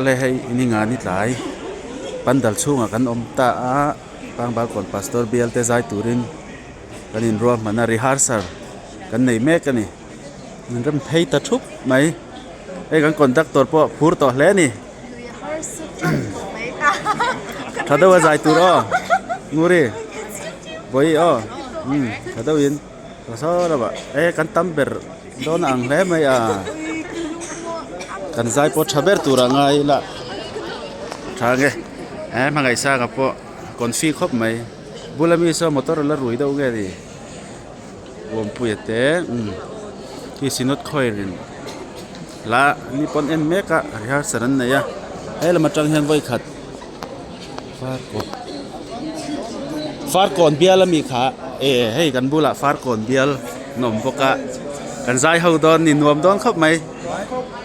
Le hei ninga ni tlai pandal chhungah kan awm ta a Pangbalkawn pastor bial te zai turin kan inruahman a rehearsal kan nei mek a ni min rem phei ta thup mai hei kan conductor pawh phur tawh hle a ni tha deuh a zai tur aw Nguri vawi aw umm tha deuhin saw lamah e kan tam ber dawn a ang hle mai a kan zai pawh tha ber tur a ngai ila tha nge he hmangaihsanga pawh confi khawp mai bula mi saw motor a la rui deuh nge ni Awmpuia te umm khi synod khawirin la ni pawn en mek a rehearsal an nei a he lam atang hian vawi khat farkawn farkawn bial ami kha eh hei kan bulah farkawn bial an awm bawk a kan zai ho dawn ni nuam dawn khawp mai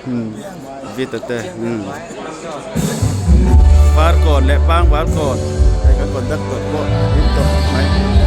umm vita te umm farkawn leh pangbalkawn hei kan conductor pawh a ding tawh khawp mai.